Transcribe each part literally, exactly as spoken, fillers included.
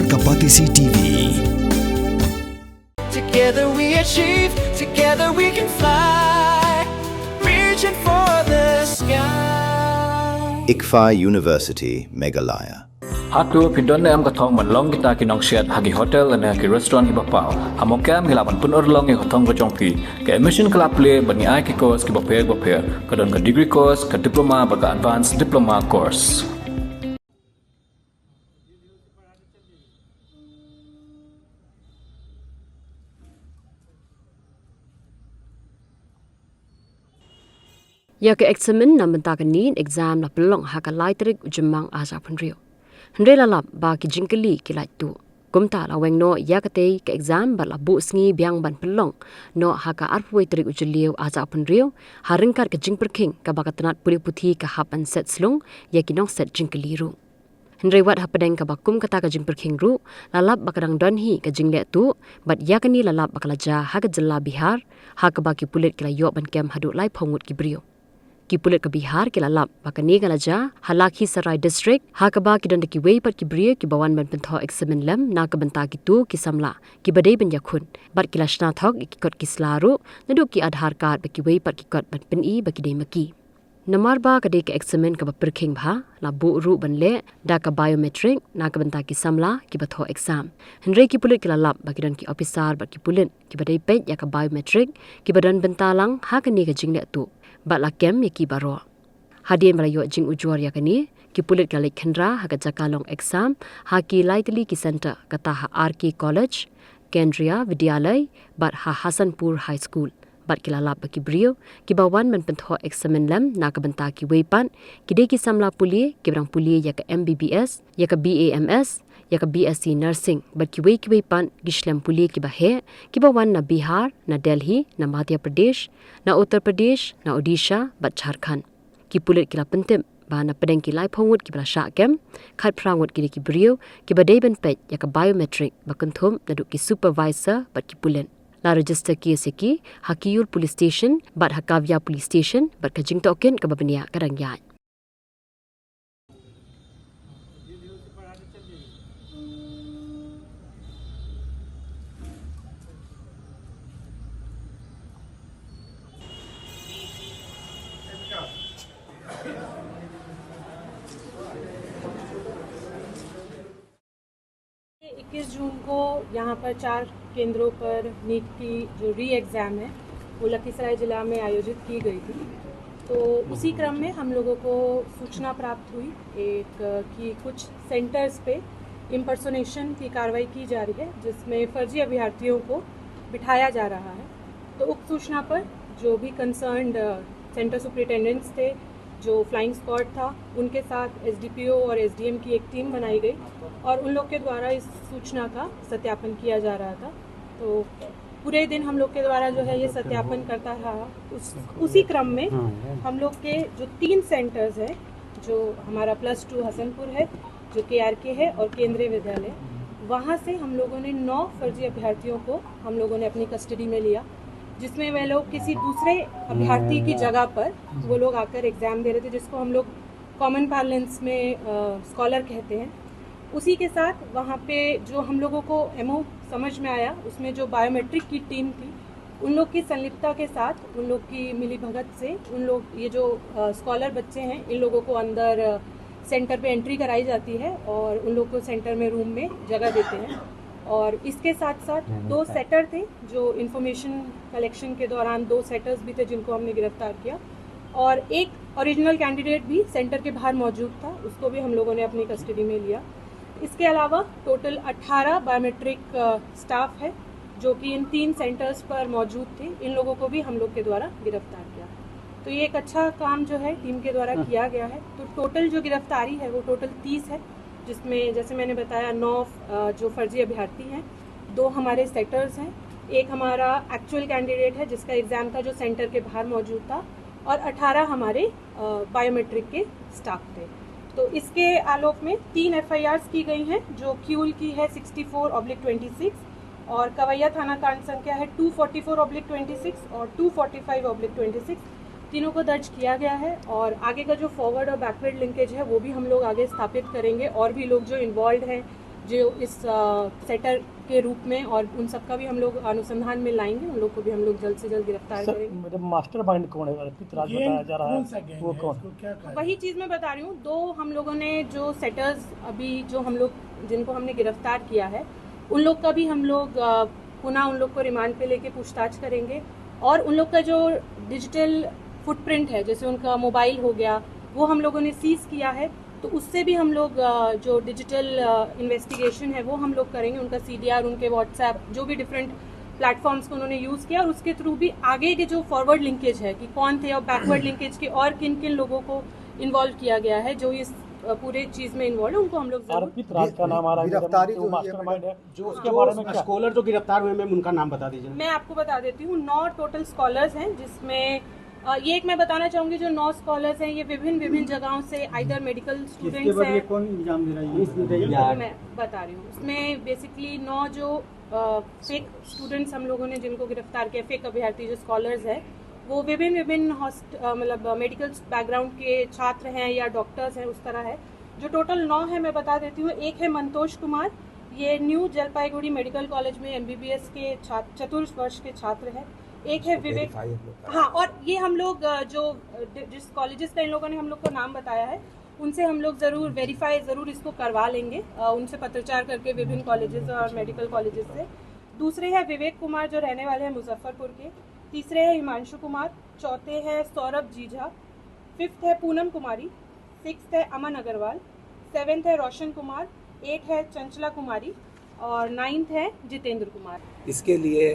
Kapatisi T V. Together we achieve, together we can fly. Reaching for the sky. ICFAI University, Meghalaya. Hato phi don ne em ka thong ban long kita ki nongsiat ha ki hotel ne ha ki restaurant kiba paw? Ha Mawkyrwat ngi lah ban pynurlong ïa ka thong ka jong phi. Ka admission ka la plie bad ngi ai ki course kiba pher ba pher. Ka don ka degree course, ka diploma bad ka advanced diploma course. Ïa ka eksamin na ka bynta kane ka exam la pynlong ha ka lai tarik u Jymmang arhajar arphew hynriew. Hynrei la lap ba ki jingkylli ki la tuh. Kumta la weng noh ïa katei ka exam bad la buh sngi biang ban pynlong noh ha ka arphew tarik u Jylliew arhajar arphew hynriew, ha ryngkat ka jingpyrkhing kaba ka tnat pule puthi ka hap ban set slung ïa ki nongset jingkylli ruh. Hynrei wat hapdeng kaba kum kata ka jingpyrkhing ruh, la lap ba ka dang don hi ka jingleh tuh, bad ïa kane la lap ba ka la jia ha ka jylla Bihar, ha kaba ki pulit ki la ïoh ban kem haduh laiphew ngut ki briew. Ki pulit ka Bihar ki la lap ba kane ka la jia ha Lakhisarai District, ha kaba ki don da kiwei pat ki briew kiba wan ban pynthoh eksamin lem na ka bynta kito ki samla kiba dei ban ïakhun, bad ki la shna thok ïa ki kot ki sla ruh, naduh ki Aadhaar card bad kiwei pat ki kot ban pyni ba ki dei ma ki. Namar ba ka dei ka eksamin kaba pyrkhing bha, la buh ruh ban leh da ka biometric na ka bynta ki samla kiba thoh exam. Hynrei ki pulit ki la lap ba ki don ki ophisar bad ki pulit kiba dei peit ïa ka biometric kiba don bynta lang ha kane ka jingleh tuh, bad la kem ïa ki baroh. Hadien ba la ïoh jingujor ïa kane, ki pulit ki la leit khynra ha ka jaka long exam ha ki lai tylli ki center, kata ha R K College, Kendriya Vidyalay bad ha Hasanpur High School. Bad ki la lap ba ki briew kiba wan ban pynthoh eksamin lem na ka bynta kiwei pat ki dei ki samla pule kiba dang pule ïa ka M B B S, ïa ka B A M S, ïa ka B S C Nursing, bad kiwei kiwei pat ki shlem pule kiba heh kiba wan na Bihar, na Delhi, na Madhya Pradesh, na Uttar Pradesh, na Odisha bad Jharkhand. Ki pulit ki la pyntip ba na pdeng ki laiphew ngut kiba la shah kem, khatphra ngut ki dei ki briew kiba dei ban peit ïa ka biometric ba kynthup naduh ki supervisor bad ki pulit. La register case ïa ki ha Kiul Police Station bad ha Kavya Police Station, bad ka jingtohkit kaba bniah ka dang ïaid. इक्कीस जून को यहाँ पर चार केंद्रों पर नीट की जो री एग्ज़ाम है, वो लखीसराय ज़िला में आयोजित की गई थी। तो उसी क्रम में हम लोगों को सूचना प्राप्त हुई एक, कि कुछ सेंटर्स पे इम्पर्सोनेशन की कार्रवाई की जा रही है, जिसमें फर्जी अभ्यर्थियों को बिठाया जा रहा है। तो उक्त सूचना पर जो भी कंसर्न्ड सेंटर सुपरिटेंडेंट्स थे, जो फ्लाइंग स्क्वाड था, उनके साथ एसडीपीओ और एसडीएम की एक टीम बनाई गई और उन लोग के द्वारा इस सूचना का सत्यापन किया जा रहा था। तो पूरे दिन हम लोग के द्वारा जो है ये सत्यापन करता रहा। उस उसी क्रम में हम लोग के जो तीन सेंटर्स हैं, जो हमारा प्लस टू हसनपुर है, जो केआरके है और केंद्रीय विद्यालय, वहाँ से हम लोगों ने नौ फर्जी अभ्यर्थियों को हम लोगों ने अपनी कस्टडी में लिया, जिसमें वह लोग किसी दूसरे अभ्यर्थी की जगह पर वो लोग आकर एग्जाम दे रहे थे, जिसको हम लोग कॉमन पार्लेंस में स्कॉलर कहते हैं। उसी के साथ वहाँ पे जो हम लोगों को एमओ समझ में आया, उसमें जो बायोमेट्रिक की टीम थी, उन लोग की संलिप्तता के साथ, उन लोग की मिलीभगत से उन लोग, ये जो स्कॉलर बच्चे हैं, इन लोगों को अंदर सेंटर पे एंट्री कराई जाती है और उन लोग को सेंटर में रूम में जगह देते हैं। और इसके साथ साथ दो सेटर थे, जो इंफॉर्मेशन कलेक्शन के दौरान दो सेटर्स भी थे, जिनको हमने गिरफ्तार किया, और एक ओरिजिनल कैंडिडेट भी सेंटर के बाहर मौजूद था, उसको भी हम लोगों ने अपनी कस्टडी में लिया। इसके अलावा टोटल अठारह बायोमेट्रिक स्टाफ है, जो कि इन तीन सेंटर्स पर मौजूद थे, इन लोगों को भी हम लोग के द्वारा गिरफ्तार किया। तो ये एक अच्छा काम जो है टीम के द्वारा किया गया है। तो टोटल जो गिरफ्तारी है वो टोटल तीस है, जिसमें जैसे मैंने बताया नौ अ, जो फर्जी अभ्यर्थी हैं, दो हमारे सेटर्स हैं, एक हमारा एक्चुअल कैंडिडेट है जिसका एग्जाम था, जो सेंटर के बाहर मौजूद था, और अठारह हमारे बायोमेट्रिक के स्टाफ थे। तो इसके आलोक में तीन एफआईआर्स की गई हैं, जो किउल की है sixty four oblique twenty six और कवैया थाना कांड संख्या है two forty four oblique twenty six और two forty five oblique twenty six. तीनों को दर्ज किया गया है और आगे का जो फॉरवर्ड और बैकवर्ड लिंकेज है, वो भी हम लोग आगे स्थापित करेंगे। और भी लोग जो इन्वॉल्व हैं, जो इस सेटर के रूप में, और उन सबका भी हम लोग अनुसंधान में लाएंगे। उन लोग को भी हम लोग जल्द से जल्द गिरफ्तार सर, करेंगे। मैडम, मास्टरमाइंड कौन है? अर्पित राज गैंग बताया जा रहा कौन है, सा गैंग वो है? कौन? इसको क्या कहा वही चीज़ मैं बता रही हूँ, दो हम लोगों ने जो सेटर्स अभी जो हम लोग जिनको हमने गिरफ्तार किया है, उन लोग का भी हम लोग अ, पुनः उन लोग को रिमांड पे लेके पूछताछ करेंगे, और उन लोग का जो डिजिटल फुटप्रिंट है, जैसे उनका मोबाइल हो गया, वो हम लोगों ने सीज किया है। तो उससे भी हम लोग अ, जो डिजिटल इन्वेस्टिगेशन है, वो हम लोग करेंगे। उनका सीडीआर, उनके व्हाट्सएप, जो भी डिफरेंट प्लेटफॉर्म्स को उन्होंने यूज़ किया, और उसके थ्रू भी आगे के जो फॉरवर्ड लिंकेज है कि कौन थे, और बैकवर्ड लिंकेज के और किन किन लोगों को इन्वॉल्व किया गया है, जो इस अ, पूरे चीज़ में इन्वॉल्व है, उनको हम लोग जरूर अर्पित राज का नाम आ रहा है, मैडम, गिरफ्तारी जो जो हुई है, मास्टरमाइंड है, जो उसके बारे में क्या? स्कॉलर जो गिरफ्तार हुए, मैम, उनका नाम बता दीजिए। मैं आपको बता देती हूँ, नौ टोटल स्कॉलर्स हैं, जिसमें अ, ये एक मैं बताना चाहूँगी, जो नौ स्कॉलर्स हैं, ये विभिन्न विभिन्न जगहों से आइदर मेडिकल इसके स्टूडेंट्स बाद ये हैं। कौन इल्जाम दे रहा है? मैं बता रही हूँ, उसमें बेसिकली नौ जो फेक स्टूडेंट्स हम लोगों ने जिनको गिरफ्तार किया, फेक अभ्यर्थी जो स्कॉलर्स हैं, वो विभिन्न विभिन्न हॉस्ट अ, मतलब मेडिकल बैकग्राउंड के छात्र हैं या डॉक्टर्स हैं, उस तरह है। जो टोटल नौ है, मैं बता देती हूँ, एक है मंतोष कुमार, ये न्यू जलपाईगुड़ी मेडिकल कॉलेज में एमबीबीएस के छात्र, चतुर्थ वर्ष के छात्र हैं। एक है विवेक, हाँ, और ये हम लोग अ, जो अ, डि- जिस कॉलेजेस का इन लोगों ने हम लोग को नाम बताया है, उनसे हम लोग ज़रूर वेरीफाई ज़रूर इसको करवा लेंगे, अ, उनसे पत्रचार करके विभिन्न कॉलेजेस और मेडिकल कॉलेजेस से। दूसरे हैं विवेक कुमार, जो रहने वाले हैं मुजफ्फरपुर के। तीसरे हैं हिमांशु कुमार। चौथे हैं सौरभ जीझा। फिफ्थ है पूनम कुमारी। सिक्स्थ है अमन अग्रवाल। सेवेंथ है रोशन कुमार। एट है चंचला कुमारी। और नाइन्थ है जितेंद्र कुमार। इसके लिए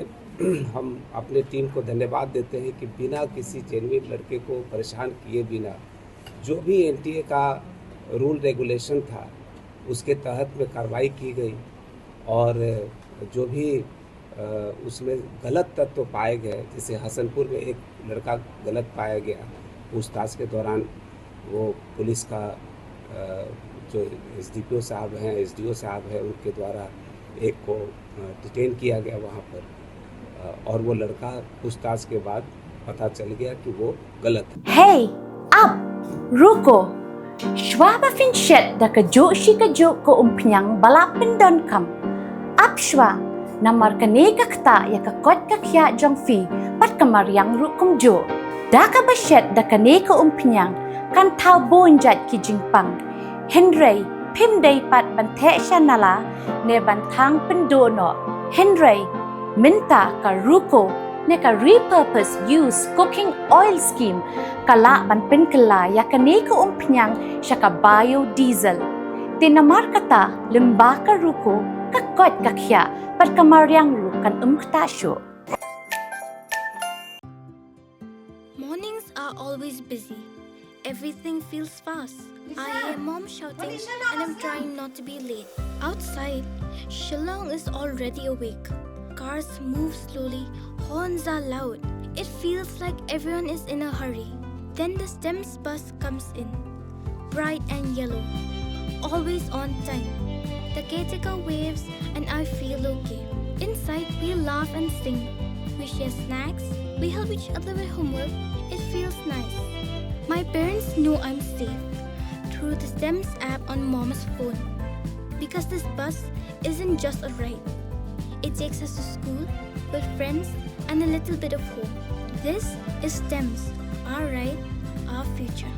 हम अपने टीम को धन्यवाद देते हैं कि बिना किसी जेन्युइन लड़के को परेशान किए बिना जो भी एनटीए का रूल रेगुलेशन था, उसके तहत में कार्रवाई की गई और जो भी अ, उसमें गलत तत्व पाए गए, जैसे हसनपुर में एक लड़का गलत पाया गया, पूछताछ के दौरान वो पुलिस का अ, जो एसडीपीओ साहब हैं, एसडीओ साहब हैं, उनके द्वारा एक को डिटेन किया गया वहाँ पर अ, और वो लड़का पूछताछ के बाद पता चल गया कि वो गलत है। Hey, ap, ruko. Shuwa ba phin shet da kajuh shi kajuh ka umphniang ba la pyndonkam, ap shuwa, namar kane ka ktah ïa ka koit ka khiah jong phi bad ka mariang ruh kumjuh. Da kaba shet da kane ka umphniang kan thaw bun jait ki jingpang. Hynrei phim dei pat ban theh sha nala ne ban thang pynduh noh. Hynrei mynta ka ruko ne ka repurpose use cooking oil scheme ka lah ban pynkylla ïa kane ka umphniang sha ka biodiesel. Te namar kata, lyngba ka ruko, ka koit ka khiah bad ka mariang ruh kan ym ktah shuh. Mornings are always busy. Everything feels fast. I hear mom shouting and I'm trying not to be late. Outside, Shillong is already awake. Cars move slowly, horns are loud. It feels like everyone is in a hurry. Then the STEMS bus comes in. Bright and yellow. Always on time. The caretaker waves and I feel okay. Inside, we laugh and sing. We share snacks. We help each other with homework. It feels nice. My parents know I'm safe through the STEMS app on mom's phone. Because this bus isn't just a ride. It takes us to school, with friends, and a little bit of home. This is STEMS, our ride, our future.